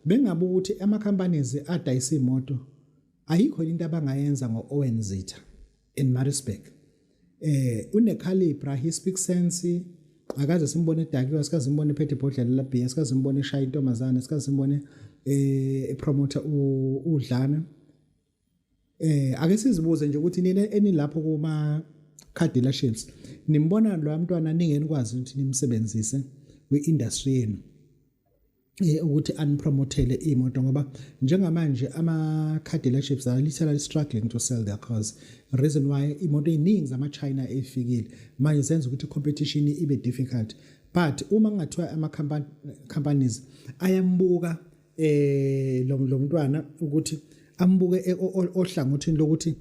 Bengabuka ukuthi ama companies adayisa imoto ayikho into abangayenza ngo-Owen Zitha in Maritzburg. Une-calibre, he speaks sense, akaze simbone edakiwe, sikaze simbone ephethe ibhodlela la beer, sikaze simbone eshaya intombazane, sikaze simbone epromoter udlame. Ake sizibuze nje ukuthi nina enilapho kuma car dealerships nimbona lo mntwana ningeni kwazi ukuthi nimsebenzise kwi-industry yenu ukuthi anipromothele imoto, ngoba njengamanje ama car dealerships are literally struggling to sell their cars. Reason why imoto eziningi zama China efikile manje zenza ukuthi competition ibe difficult. But uma kungathiwa ama companies ayambuka lo mntwana ukuthi ambuke ohlangothini lokuthi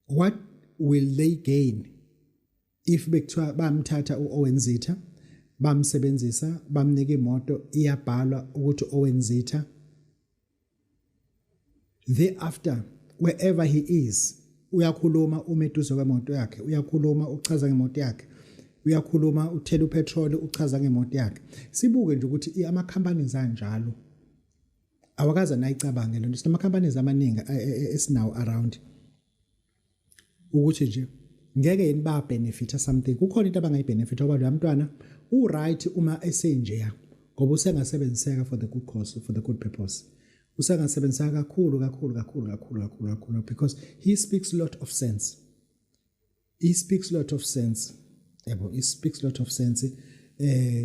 what will they gain if bekuthiwa bamthatha uOwen Zitha, bamsebenzisa, bamnika imoto, iyabhalwa ukuthi Owen Zitha, thereafter wherever he is uyakhuluma uma eduze kwemoto yakhe, uyakhuluma uchaza ngemoto yakhe, uyakhuluma uthela upetrol uchaza ngemoto yakhe. Sibuke nje ukuthi ama companies anjalo awakaze nayicabange lento. Sinama companies amaningi esinawo around ukuthi nje ngeke yini ba benefit something, kukhona into abangayibenefit, ngoba lo mntwana u right uma esenjeya, ngoba usengasebenziseka for the good cause, for the good purpose. Usengasebenziseka kakhulu kakhulu kakhulu kakhulu kakhulu kakhulu because he speaks lot of sense, he speaks lot of sense, yabo, he speaks lot of sense,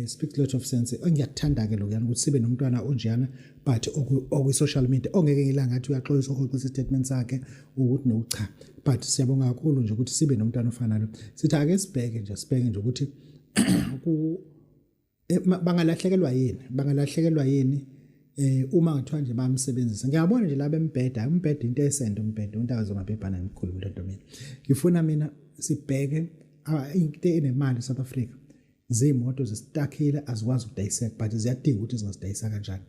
speaks lot of sense. Ngiyakuthanda ke lokuyana ukuthi sibe nomntwana onjeyana, but okwi social media ongeke ngilanga ngathi uyaxolisa uhoxisa statement sakhe ukuthi no cha. But siyabonga kakhulu nje ukuthi sibe nomntwana ofana lo. Sithi ake sibheke nje, sibheke nje ukuthi ku bangalahlekelwa yini, bangalahlekelwa yini uma ngathiwa nje bamsebenzisa. Ngiyabona nje laba embheda umbheda into esende umbheda untaka zomabhebhana ngikhuluma lento. Mina ngifuna mina sibheke into enemali South Africa, zimoto zisitakhile, azikwazi ukudayiseka, but ziyadinga ukuthi zingazidayisa kanjani.